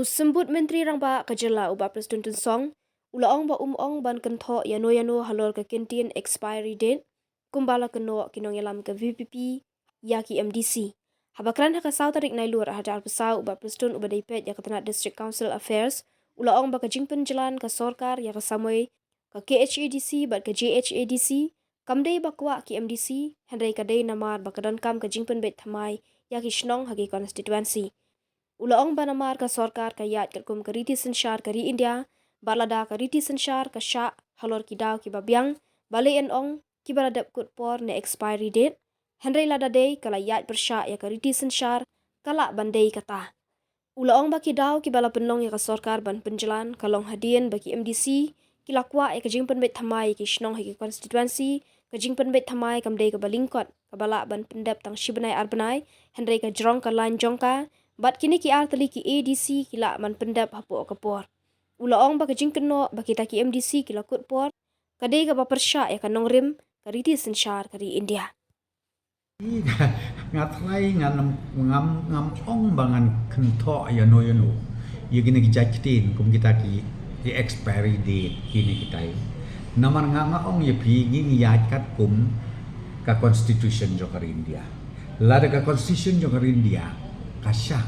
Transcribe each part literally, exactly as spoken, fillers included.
U Symbud Myntri Rangbah ka jylla u Bah Prestone Tynsong u la ong ba um ong ban kynthoh ïano ïano halor ka kyntien expiry date kumba la kynnoh ki nongïalam ka V P P ïa ki M D C. Haba kren ha ka saw tarik Nailur ar hajar arphew saw, u Bah Prestone uba dei peit ïa ka tnat District Council Affairs u la ong ba ka jingpynjlan ka sorkar ïa ka samoi ka K H A D C bad ka J H A D C kam dei ba kwah ki M D C, hynrei ka dei namar ba ka donkam ka jingpynbeit thymmai ïa ki shnong ha ki constituency. U la ong ba namar ka sorkar ka ïaid katkum ka riti synshar ka ri India, bad lada ka riti synshar ka shah halor ki daw kiba biang, balei yn ong kiba la dep kut por ne expiry date, hynrei lada dei ka la ïaid pyrshah ïa ka riti synshar ka lah ban dei kata. U la ong ba ki daw kiba la pynlong ïa ka sorkar ban pynjlan ka long hadien ba ki M D C ki la kwah ïa ka jingpynbeit thymmai ïa ki shnong ha ki constituency. Ka jingpynbeit thymmai kam dei kaba lyngkot kaba lah ban pyndep tang shi bnai ar bnai, hynrei ka jrong ka lain jong ka, bad kine ki ar tylli ki A D C ki lah ban pyndep hapoh ka por. U la ong ba ka jingkynnoh ba kita ki M D C ki la kut por ka dei kaba pyrshah ïa ka nongrim ka riti synshar ka ri India. Nga trai ngam ngam ngam ong ba ngan kynthoh ïano ïano ïa kine ki jait ktien kum kita ki, ki expiry date kine kita. Namar nga nga ong ïa phi ngi ngi ïaid katkum ka constitution jong ka ri India. Lada ka constitution jong ka ri India ka shah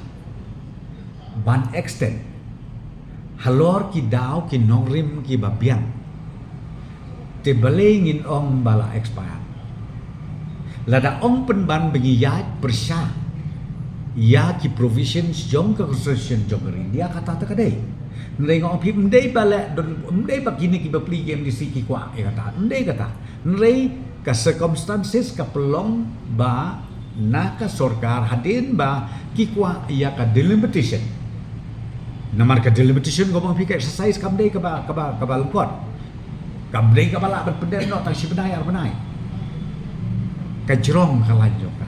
ban extend halor ki daw ki nongrim kiba biang, te balei ngin ong ba la expire? Lada ong pynban ba ngi ïaid pyrshah ïa ki provisions jong ka constitution jong ka ri India, kata te ka dei. Hynrei nga ong phi, ym dei ba leh don, ym dei ba kine kiba plie ki M D C ki kwah ïa kata, ym dei kata. Hynrei ka circumstances ka pynlong ba na ka sorkar hadien ba ki kwah ïa ka delimitation. Namar ka delimitation ka bang phi ka exercise kam dei kaba, kaba, kaba lyngkot. Kam dei kaba lah ban pyndep noh tang shi bnai ar bnai. Ka jrong ka lain jong ka.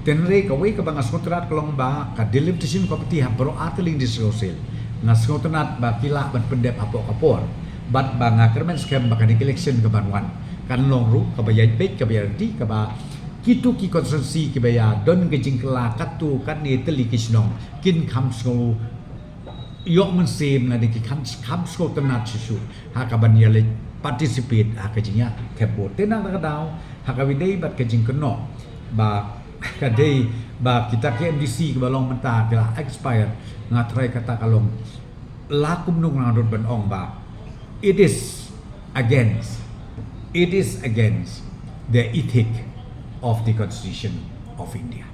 Te hynrei kawei kaba nga sngewtynnat ka long ba ka delimitation committee ha baroh artylli ki district council nga sngewtynnat ba ki lah ban pyndep hapoh ka por. Bad ba nga kyrmen skhem ba kane ka election kaban wan kan long ruh kaba ïaid beit, kaba ïaid ryntih, kaba kito ki constituency kiba ïa don ka jingkylla katto katne tylli ki shnong kin kham sngew ïoh mynsiem lane ki kham, kham sngewtynnat shuh shuh ha kaban ïaleit participate ha ka jingïakhep vote. Te na kata ka daw ha kaba ïadei bad ka jingkynnoh ba ka dei ba kita ki M D C kiba long mynta ki la expire, nga trai kata ka long la kumno nga nud ban ong ba it is against, it is against the ethic of the Constitution of India.